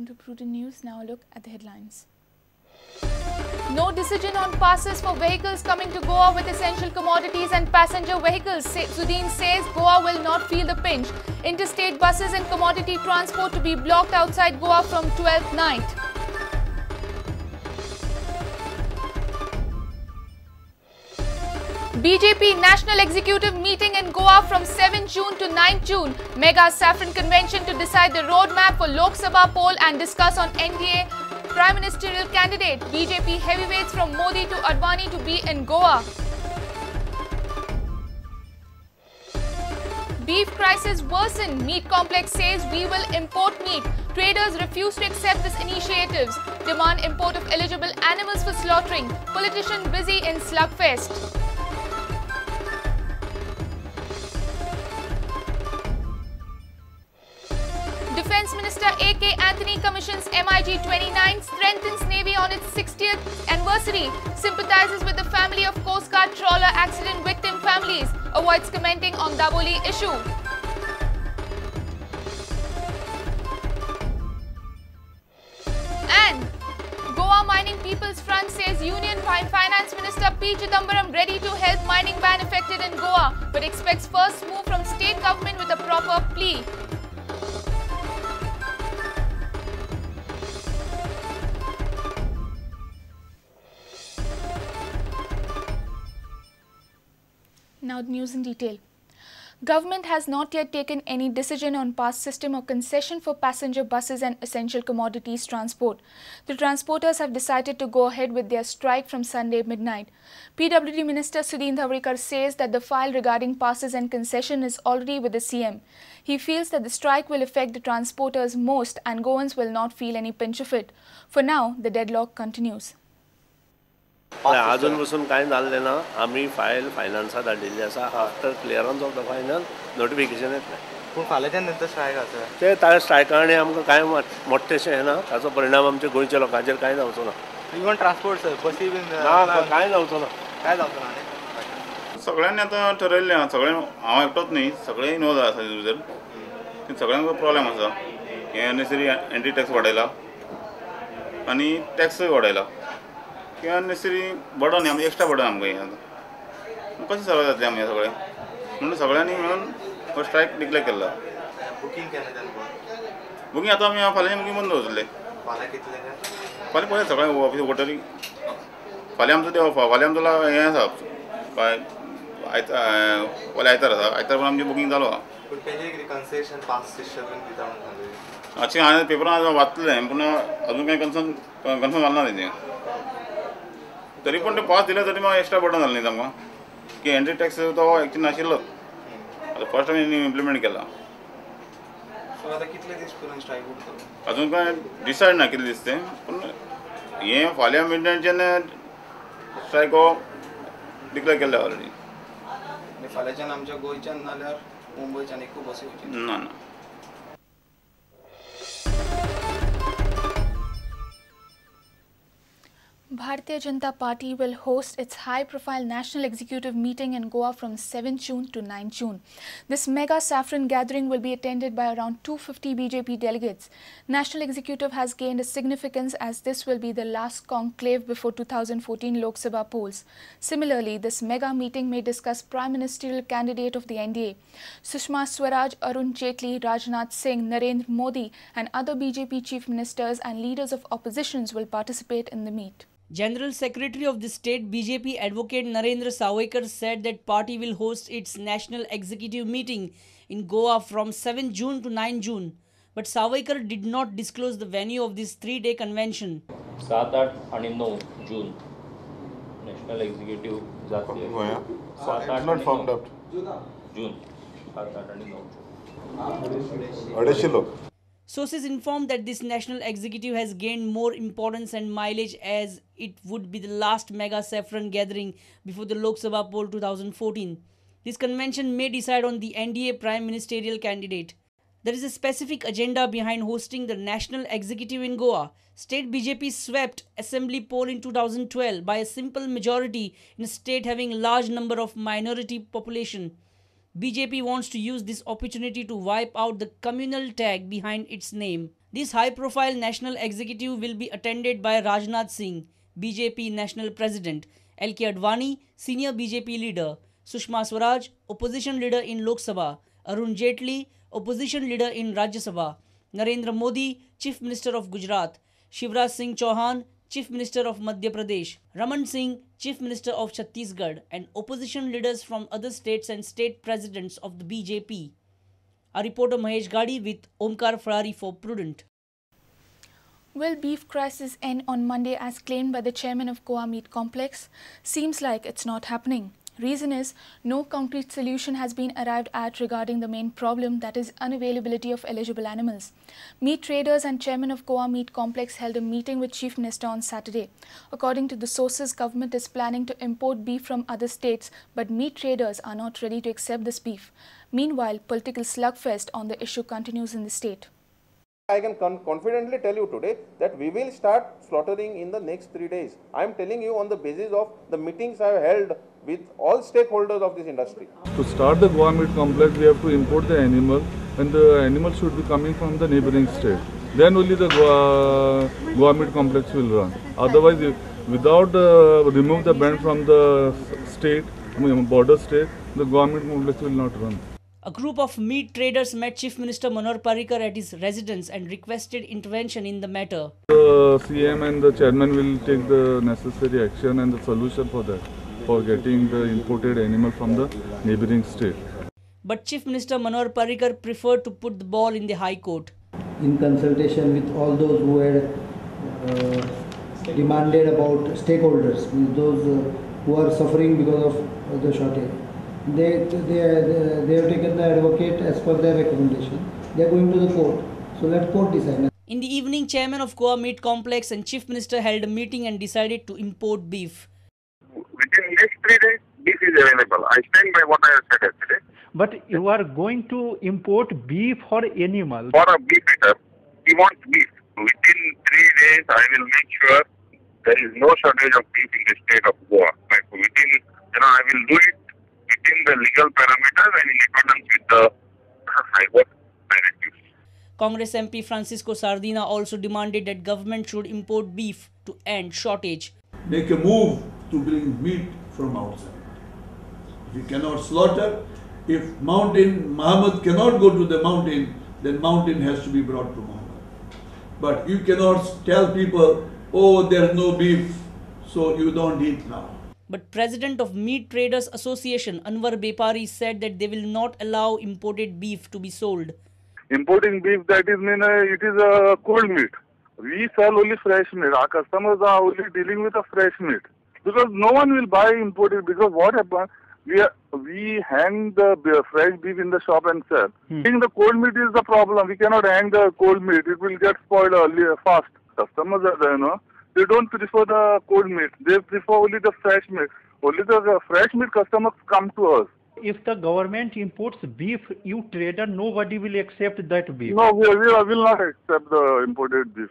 Welcome to Prudent News. Now a look at the headlines. No decision on passes for vehicles coming to Goa with essential commodities and passenger vehicles. Sudin says Goa will not feel the pinch. Interstate buses and commodity transport to be blocked outside Goa from 12th night. BJP National Executive meeting in Goa from 7 June to 9 June. Mega Saffron Convention to decide the roadmap for Lok Sabha poll and discuss on NDA Prime Ministerial candidate. BJP heavyweights from Modi to Advani to be in Goa. Beef crisis worsened. Meat complex says we will import meat. Traders refuse to accept this initiatives. Demand import of eligible animals for slaughtering. Politician busy in slugfest. Defence Minister A.K. Anthony commissions MiG-29, strengthens Navy on its 60th anniversary, sympathizes with the family of Coast Guard trawler accident victim families, avoids commenting on Dabolim issue. And Goa Mining People's Front says Union Finance Minister P. Chidambaram ready to help mining ban affected in Goa, but expects first move from state government with a proper plea. Now the news in detail. Government has not yet taken any decision on pass system or concession for passenger buses and essential commodities transport. The transporters have decided to go ahead with their strike from Sunday midnight. PWD Minister Sudin Dhavalikar says that the file regarding passes and concession is already with the CM. He feels that the strike will affect the transporters most and Goans will not feel any pinch of it. For now, the deadlock continues. अजून बसून काय जाल्लें ना, आमी file फायनान्सा धाडिल्ली आसा. After clearance of the final notification येतलें. पूण फाल्यांच्यान नंतर स्ट्रायक आसा. ते त्या स्ट्रायका आनी आमकां कांय मोठेशें येना, ताचो परिणाम आमच्या गोंयच्या लोकांचेर कांय जावचो ना. इवन ट्रान्सपोर्ट सर बसी बीन ना ना कांय जावचो ना, कांय जावचो ना. सगळ्यांनी आतां ठरयल्लें आसा, सगळें हांव एकटोच न्ही, सगळे इनवॉल्व आसा तितून भितर. सगळ्यांक प्रॉब्लेम आसा. हें अननेसरी एंट्री टॅक्स वाडयला आनी टॅक्सूय वाडयला. किंवा अननेसरी बर्डन आमकां एक्स्ट्रा बर्डन आमकां हें आतां कशें सर्व जातलें आमी हें सगळें, म्हणून सगळ्यांनी मेळून हो स्ट्रायक डिक्लेर केल्लो. बुकींग केन्ना जालें? बुकींग आतां आमी फाल्यांचें बुकींग बंद दवरतले. फाल्यां कितलें? फाल्यां पळय सगळें ऑफीस वोटरी. फाल्यां आमचो ते फाल्यां आमचो हें आसा, आयतार फाल्यां आयतार आसा, आयतार पण आमचें बुकींग जालो आसा. पूण तेजें कितें कन्सेशन पास सिस्टम बीन दिता म्हणून सांगलें. अशें हांवें पेपरान वाचलें, पूण अजून कांय कन्सर्न कन्फर्म जालें ना तेजें. तरी पण ते पास दिले तरी मागीर एक्स्ट्रा बर्डन जालें न्ही तांकां, की एंट्री टॅक्स तो एक्चुअली नाशिल्लोच, आतां फर्स्ट टायम इम्प्लिमेंट केला. सो आतां कितले दीस पर्यंत स्ट्रायक उरतलो? अजून कांय डिसायड ना कितले दीस ते, पूण हें फाल्यां मिडनायटच्यान स्ट्रायक हो डिक्लेर केल्लो ऑलरेडी. आनी फाल्यांच्यान आमच्या गोंयच्यान नाल्यार मुंबयच्यान एकूय बसी वचची ना ना. Bharatiya Janata Party will host its high-profile national executive meeting in Goa from 7 June to 9 June. This mega saffron gathering will be attended by around 250 BJP delegates. National executive has gained a significance as this will be the last conclave before 2014 Lok Sabha polls. Similarly, this mega meeting may discuss prime ministerial candidate of the NDA. Sushma Swaraj, Arun Jaitley, Rajnath Singh, Narendra Modi and other BJP chief ministers and leaders of oppositions will participate in the meet. General Secretary of the state BJP Advocate Narendra Sawaikar said that party will host its national executive meeting in Goa from 7 June to 9 June. But Sawaikar did not disclose the venue of this 3-day convention. 7, 8 आणि 9 जून national executive जातली. 7, 8 आणि 9 जून, 7, 8 आणि 9 जून. 250 लोक. Sources informed that this national executive has gained more importance and mileage as it would be the last mega saffron gathering before the Lok Sabha poll 2014. This convention may decide on the NDA prime ministerial candidate. There is a specific agenda behind hosting the national executive in Goa. State BJP swept assembly poll in 2012 by a simple majority in a state having large number of minority population. BJP wants to use this opportunity to wipe out the communal tag behind its name. This high-profile national executive will be attended by Rajnath Singh, BJP National President, L.K. Advani, senior BJP leader, Sushma Swaraj, opposition leader in Lok Sabha, Arun Jaitley, opposition leader in Rajya Sabha, Narendra Modi, Chief Minister of Gujarat, Shivraj Singh Chauhan, Chief Minister of Madhya Pradesh, Raman Singh, Chief Minister of Chhattisgarh, and opposition leaders from other states and state presidents of the BJP. Our reporter Mahesh Gadi with Omkar Ferrari for Prudent. Will beef crisis end on Monday as claimed by the chairman of Goa Meat Complex? Seems like it's not happening. Reason is, no concrete solution has been arrived at regarding the main problem, that is unavailability of eligible animals. Meat traders and chairman of Goa Meat Complex held a meeting with Chief Minister on Saturday. According to the sources, government is planning to import beef from other states, but meat traders are not ready to accept this beef. Meanwhile, political slugfest on the issue continues in the state. I can confidently tell you today that we will start slaughtering in the next 3 days. I am telling you on the basis of the meetings I have held with all stakeholders of this industry. To start the Goa Meat Complex, we have to import the animal, and the animal should be coming from the neighboring state. Then only the Goa Meat Complex will run. Otherwise, without remove the ban from the state, I mean border state, the Goa Meat Complex will not run. A group of meat traders met Chief Minister Manohar Parrikar at his residence and requested intervention in the matter. The CM and the chairman will take the necessary action and the solution for that, for getting the imported animal from the neighboring state. But Chief Minister Manohar Parrikar preferred to put the ball in the High Court. In consultation with all those who had demanded about stakeholders, those who are suffering because of the shortage. They have taken the advocate as per their recommendation. They are going to the court. So let court decide. In the evening, chairman of Goa Meat Complex and Chief Minister held a meeting and decided to import beef. Within next 3 days, beef is available. I stand by what I have said yesterday. But you are going to import beef or animal? For a beef eater, he wants beef. Within 3 days, I will make sure there is no shortage of beef in the state of Goa. Like within, I will do it within the legal parameters and in accordance with the High Court directives. Congress MP Francisco Sardinha also demanded that government should import beef to end shortage. Make a move to bring meat from outside. If you cannot slaughter, if mountain, Muhammad cannot go to the mountain, then mountain has to be brought to Muhammad. But you cannot tell people, oh, there's no beef, so you don't eat now. But President of Meat Traders Association Anwar Bepari said that they will not allow imported beef to be sold. Importing beef, that is mean it is a cold meat. We sell only fresh meat. Our customers are only dealing with a fresh meat because no one will buy imported. Because what happens, we hang the fresh beef in the shop and sell. I think the cold meat is the problem. We cannot hang the cold meat. It will get spoiled early, fast. Customers are there, no? They don't prefer the cold meat. They prefer only the fresh meat. Only the fresh meat customers come to us. If the government imports beef, you trader, nobody will accept that beef. No, we will not accept the imported beef.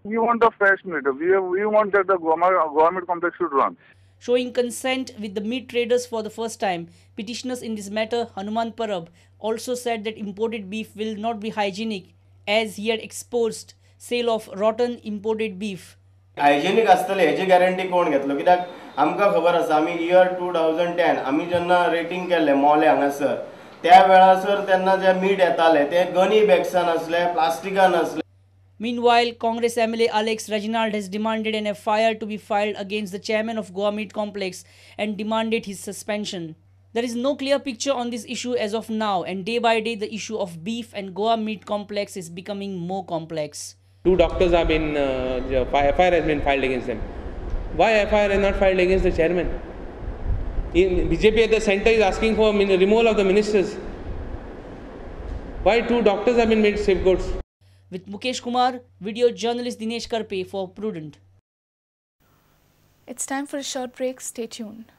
We want the fresh meat. We want that the Goa Meat Complex should run. Showing consent with the meat traders for the first time, petitioners in this matter, Hanuman Parab, also said that imported beef will not be hygienic as he had exposed sale of rotten imported beef. Hygienic आसतले हेची guarantee कोण घेतलो कित्याक आमकां खबर आसा आमी year 2010 आमी जेन्ना रेटींग केल्लें मोले हांगासर त्या वेळासर तेन्ना जे मीठ येतालें ते गनी बॅग्सान आसले प्लास्टिकान आसले. Meanwhile, Congress MLA Alex Reginald has demanded an FIR to be filed against the chairman of Goa Meat Complex and demanded his suspension. There is no clear picture on this issue as of now, and day by day the issue of beef and Goa Meat Complex is becoming more complex. Two doctors have been, FIR has been filed against them. Why FIR is not filed against the chairman? In BJP at the center is asking for removal of the ministers. Why two doctors have been made scapegoats? With Mukesh Kumar, video journalist Dinesh Karpe for Prudent. It's time for a short break. Stay tuned.